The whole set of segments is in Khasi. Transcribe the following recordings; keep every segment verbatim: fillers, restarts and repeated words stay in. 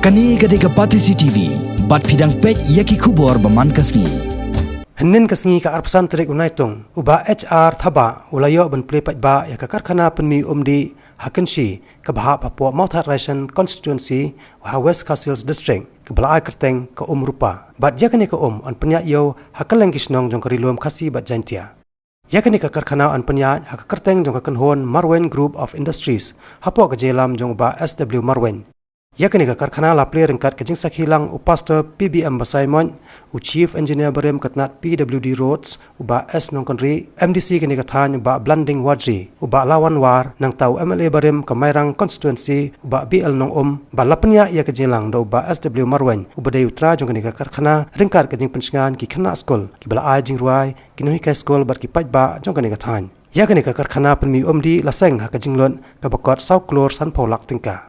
Kane ka dei ka Batesi T V, bad phi dang peit ïa ki khubor ba man ka sngi. Hynnin ka sngi ka arphew san tarik u Naitung, u Bah H R Thabah u la ïoh ban plie paidbah ïa ka karkhana pynmih um dih ha Kynshi, kaba hap hapoh Mawthadraishan constituency, ha West Khasi Hills District, kaba la ai kyrteng ka Um Rupa. Bad ïa kane ka um yn pynïaid ïew ha kylleng ki shnong jong ka Ri Lum Khasi bad Jaintia. Ïa kane ka karkhana yn pynïaid ha ka kyrteng jong ka kynhun Marwein Group of Industries, hapoh ka jingïalam jong u Bah S W Marwein. Ïa kane ka karkhana la plie ryngkat ka jingsakhi lang u Pastor P B M Basaiawmoit, u Chief Engineer barim ka tnat P W D Roads, u Bah S Nongkynrih, M D C kane ka thaiñ u Bah Blanding Warjri, u Bah Lawan War, nangta u M L A barim ka Mairang constituency, u Bah B L Nongum, bad la pynïaid ïa ka jingïalang da u Bah S W Marwein, uba dei u trai jong kane ka karkhana, ryngkat ka jingpynshngaiñ ki khynnah skul, kiba la ai jingrwai, ki nonghikai skul bad ki paidbah jong kane ka thaiñ. Ïa kane ka karkhana pynmih um dih la seng ha ka jinglut kaba kot saw klur sanphew lak tyngka.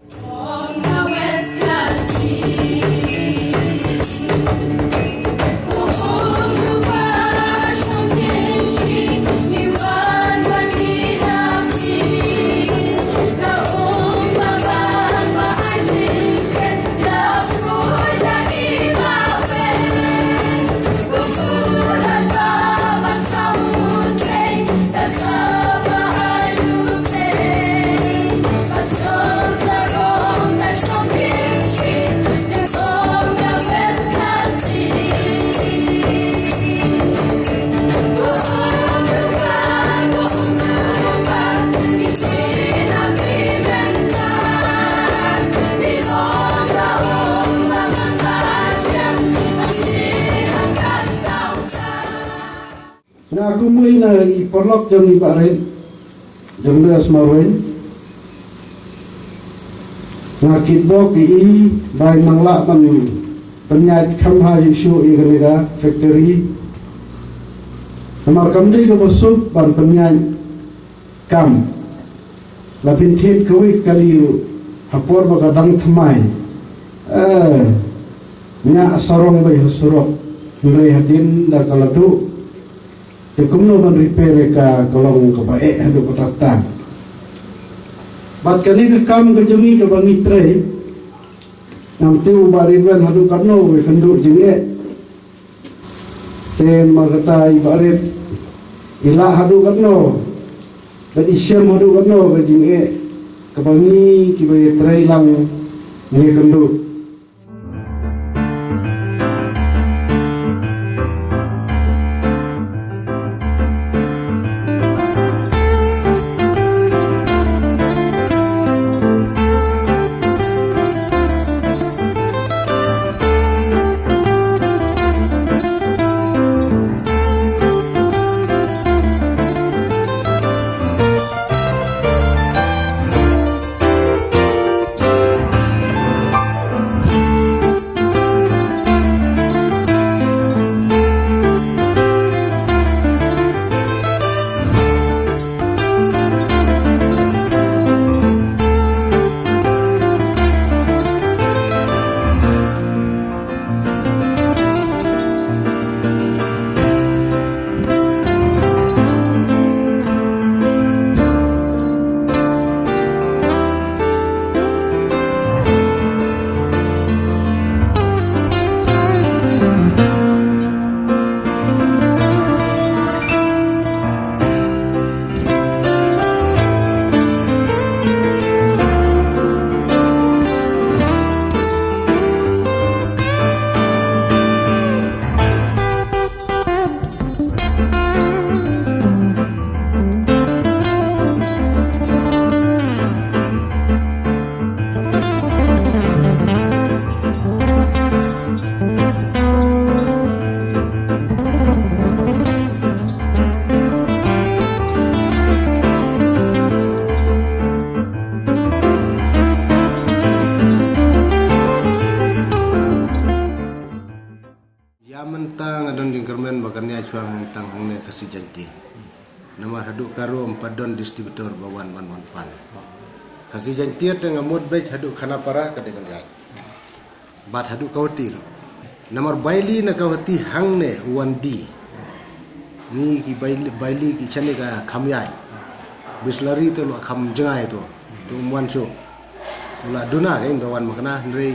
Nga kumwei na i paralok jong i Bah Rit, jong i Bah Marwein. Nga kitbok ïa i ba i nang lah ban pynïaid kham bha shuh shuh ïa kane ka factory. Namar kam dei kaba suk ban pynïaid kam. La pynthied kawei ka kali ruh ha por ba ka dang thymmai. Eh, ñiah sarong beit ha surok, hynrei hadien da ka la duh. Te kumno ban repair ïa ka, ka long kaba eh haduh katta katta. Bad kane ka kam ka jong ngi kaba ngi trei, ngam tip u Bah Rit wan haduh katno u ïakynduh jingeh. Te namar kata i Bah Rit i lah haduh katno, bad i shem haduh katno ka jingeh kaba ngi kiba ïatrei lang ngi ïakynduh. Ïa mynta nga don jingkyrmen ba kan ïa shuwa tang hangne Khasi Jaiñtia. Namar haduh katta ruh ym pat don distributor ba wan ban wan pan. Khasi Jaiñtia te nga mut beit haduh Khanapara ka dei ban ïaid. Bad haduh Kawhati ruh. Namar baili na Kawhati hangne u wan die. Ngi ki baili, baili ki shane ka kham ïaid. Bislari te u la kham jngai to. To ym wan shuh. U la duna ka im da wan makna hynrei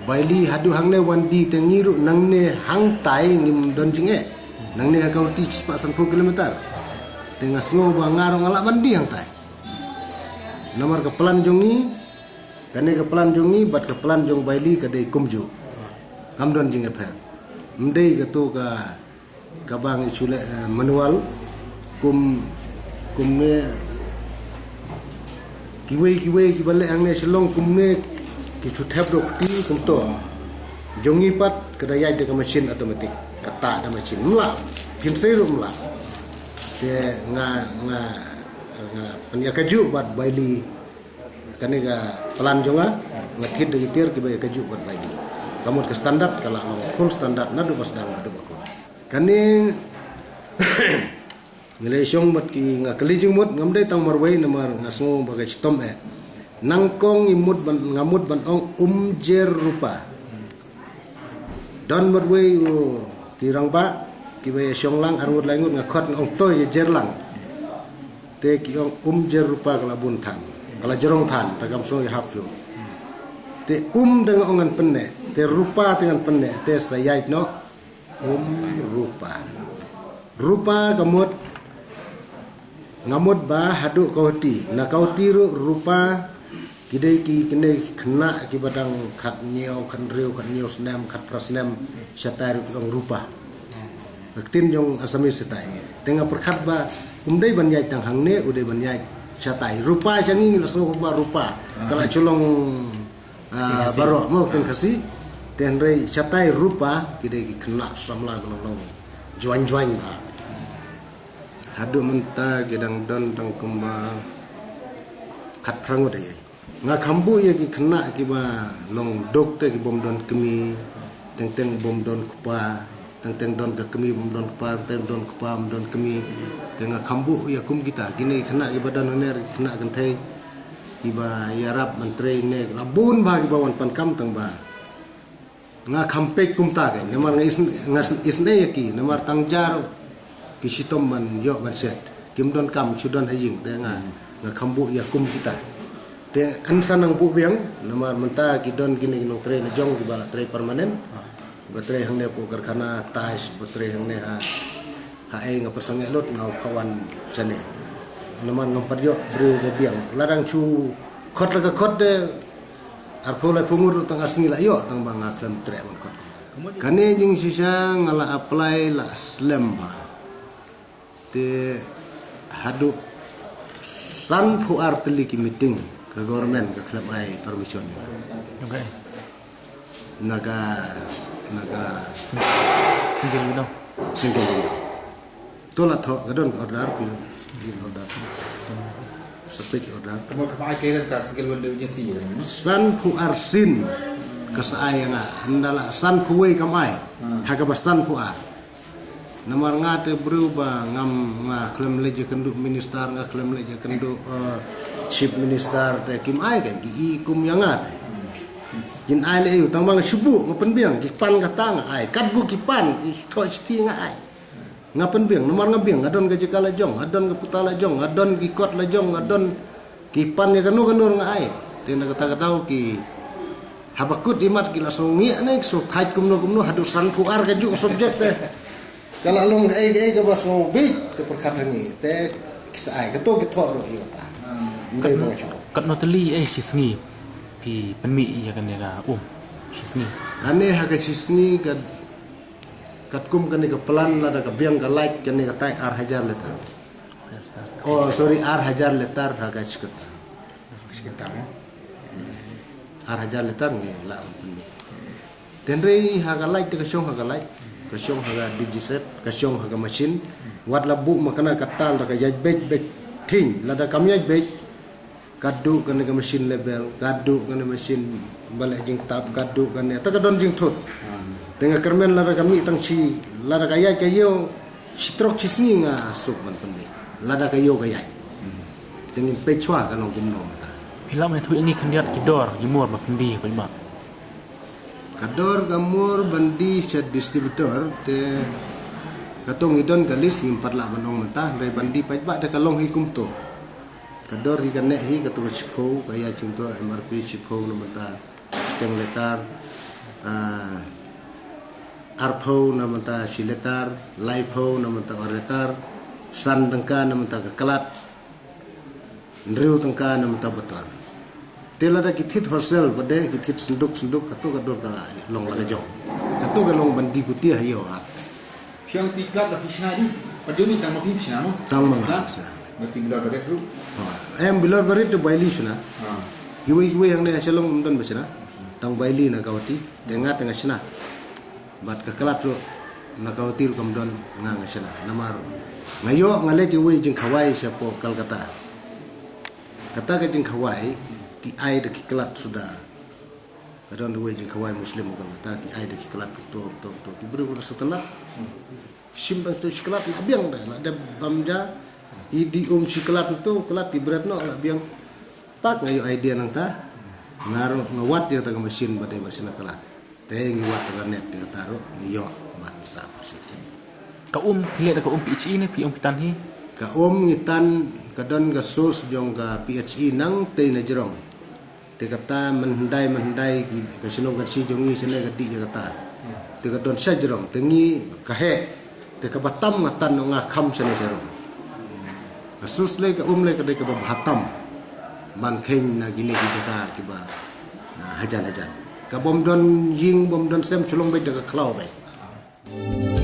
Baili haduh hangne wan die te ngi ruh nangne hangtai ngim don jingeh. Nangne ha Kauti shispah sanphew kilometer. Te nga sngew ba nga ruh nga lah ban die hangtai. Namar ka plan jong ngi, kane ka plan jong ngi bad ka plan jong Baili ka dei kumjuh. Kam don jingïapher. Ym dei kato ka kaba ngi shu leh, eh, manual, kum, kumne, kiwei kiwei kiba leh hangne Shillong kumne, ki shu thep da u kti kumto. Jong ngi pat ka da ïaid da ka machine automatic, ka tah da machine. Ym lah, phin sei ruh ym lah. Te nga, nga, nga pynïakynduh bad Baili, kane ka plan jong nga, nga thied da ki tiar kiba ïakynduh bad Baili. Ka mut ka standard ka la long full standard naduh ba sdang haduh ba kut. Kane nga la shong bad ki, nga kylli jingmut, ngam dei tang marwei namar nga sngew ba ka shitom eh. Nyngkong i mut ban, nga mut ban ong um jer rupa. Don marwei u ki rangbah kiba ïashong lang arngut laingut, nga khot nga ong to ïa jer lang. Te ki ong um jer rupa ka la bun than, ka la jrong than, te kam shong ïahap ju. Te um te nga ong ngan pynneh, te rupa te ngan pynneh, te sa ïaid noh. Um rupa. Rupa ka mut, nga mut ba haduh Kauti, na Kauti ruh rupa, ki dei ki, kine ki khynnah kiba dang khathynñiew, khathynriew, khathynñiew snem, khatphra snem, shatai ruh ki ong rupa. Ka ktien jong Assamese shatai. Te nga pyrkhat ba um dei ban ïaid tang hangne, u dei ban ïaid shatai. Rupa sha ngi ngi la sngew ba rupa ka la shu long, ah, baroh mo ktien Khasi. Te hynrei shatai rupa ki dei ki khynnah samla ba long long jwaiñ jwaiñ ba. Haduh mynta ki dang don tang kumba khatphra ngut ïa. Nga kham buh ïa ki khynnah kiba long duk te ki bym don kmie, teng teng bym don kpa, teng teng don ka kmie bym don kpa, teng teng don kpa bym don kmie. Te nga kham buh ïa kum kita, kine ki khynnah kiba don hangne ki khynnah kynthei kiba ïarap ban trei ne la bun ba kiba wan pan kam tang ba. Nga kham peit kumta ke, namar nga isn-, nga isn-, isnei ïa ki, namar tang jar ki shitom ban ïoh ban shet. Kim don kam, shu don ha ïing, te nga, nga kham buh ïa kum kita. Te yn sa nang buh biang, namar mynta ki don kine ki nongtrei na jong kiba la trei permanent. Ba trei hangne hapoh karkhana Taj, ba trei hangne ha, ha ei nga pat sangeh lut nga u khawan shane. Namar ngam pat ïoh briew ba biang. Lada nga shu khot la ka khot de, arphew laiphew ngut ruh tang ar sngi la ïoh tang ba nga khlem treh ban khot. Kane jingshisha nga la apply la slem ba. Te haduh sanphew ar tylli ki meeting ka government ka khlem ai permission ïa nga. Okay. Na ka, na ka single window. Single window. To la thoh ka don ka order phi. Order. Separate order. Ka mut ka ba ai ka rynta single window agency ïa nga. Sanphew ar sien ka sa ai ïa nga. Hynda la sanphew wei kam ai. Hmm. Ha kaba sanphew ar. Namar nga te briew ba ngam, nga khlem leit ïakynduh minister, nga khlem leit ïakynduh, eh, chief minister te kim ai ka, ki i kum ïa nga te. Kin ai leh ïa u tang ba nga shu buh, nga pynbiang, ki pan kata nga ai. Katba ki pan, i thoh shithi nga ai. Nga pynbiang, namar nga biang, nga don ka jaka la jong, nga don ka puta la jong, nga don ki kot la jong, nga don ki pan ïa kano kano nga ai. Te na kata ka daw ki haba kut i mat ki la sngew ngiah ne, ki sngew thait kumno kumno, haduh sanphew ar kajuh ka subject te. Ka la long kaei kaei kaba sngew bit ka pyrkhat ha ngi. Te ki sa ai, kato ki thoh ruh ïa kata. Ym dei ba nga shu. Katno tylli eh shi sngi phi pynmih ïa kane ka um? Shi sngi. Kane ha ka shi sngi ka, katkum kane ka plan lada ka biang ka lait kane ka tai ar hajar liter. Oh, sorry, ar hajar liter ha ka shi kynta. Shi kynta, eh? Ar hajar liter ngi lah ban pynmih. Te hynrei ha ka lait te ka shong ha ka lait, ka shong ha ka digiset, ka shong ha ka machine. Wat la buh ma kane ka tal da ka ïaid beit beit thing, lada kam ïaid beit. Ka duh kane ka machine level, ka duh kane machine ba leh jingtap, ka duh kane, te ka don jingthut. Te nga kyrmen lada ka mih tang shi, lada ka ïaid ka ïew, shi trok shi sngi nga suk ban pynmih. Lada ka ïew ka ïaid. Te ngin peit shuwa ka long kumno mynta. Phi lah ban ïathuh ïa ngi khyndiat ki dor, ki mur ba phin die, phi ma. Ka dor ka mur ban die sha distributor, te kato ngi don ka list ngim pat lah ban ong mynta, hynrei ban die paidbah te ka long hi kumto. Ka dor hi ka neh hi, kato ka shiphew, ka ïaid kumto, M R P shiphew na mynta, shiteng liter, Ah, arphew na mynta shi litar, laiphew na mynta ar litar, san tyngka na mynta ka klat, hynriew tyngka na mynta botol. Te lada ki thied wholesale, ba dei ki thied synduk synduk, kato ka dur ka long la ka jong. Kato ka long ban die kutia ha ïew ha. Phi ong ti klat la phi shna di. Pat jong ni tang ma phi shna mo. Tang ma nga shna. Ba ti bilor barit ruh. Ha. Em bilor barit to Bailey shna. Ha. Kiwei kiwei hangne ha Shillong ym don ba shna. Tang Bailey na Guwahati. Te nga te nga shna. Bad ka klat ruh na Guwahati ruh kam don, nga nga shna. Namar nga ïoh nga leit iwei jingkhawai shapoh Kolkata. Kata ka jingkhawai ki ai da ki klat suda. Ka don iwei jingkhawai Muslim ka kata, ki ai da ki klat to to to ki briew ka sa tala. Shim tang to shi klat la biang da, la da bam ja. Ki die um shi klat to, klat ki bret noh la biang. Tak nga ïoh idea nangta. Nga ruh nga wad ïa kata ka machine ba dei ba shna klat. Te ngi wad ka net ïa kata ruh ngi ïoh ban sa machine. Ka um phi leh da ka um P H E ne phi um phi tan hi? Ka um ngi tan, ka don ka source jong ka P H E nangtei na jrong. Te kata mynhyndai mynhyndai ki, ka shnong ka shi jong ngi shane ka dih ïa kata. Te ka don sha jrong, te ngi ka heh. Te kaba tam nga tan noh nga kham shane sha jrong. Ka source lei, ka um lei, ka dei kaba bha tam. Ban kheiñ na kine ki jaka kiba, ah, hajan hajan. Ka bym don ïing, bym don sem, shu long beit da ka khlaw beit.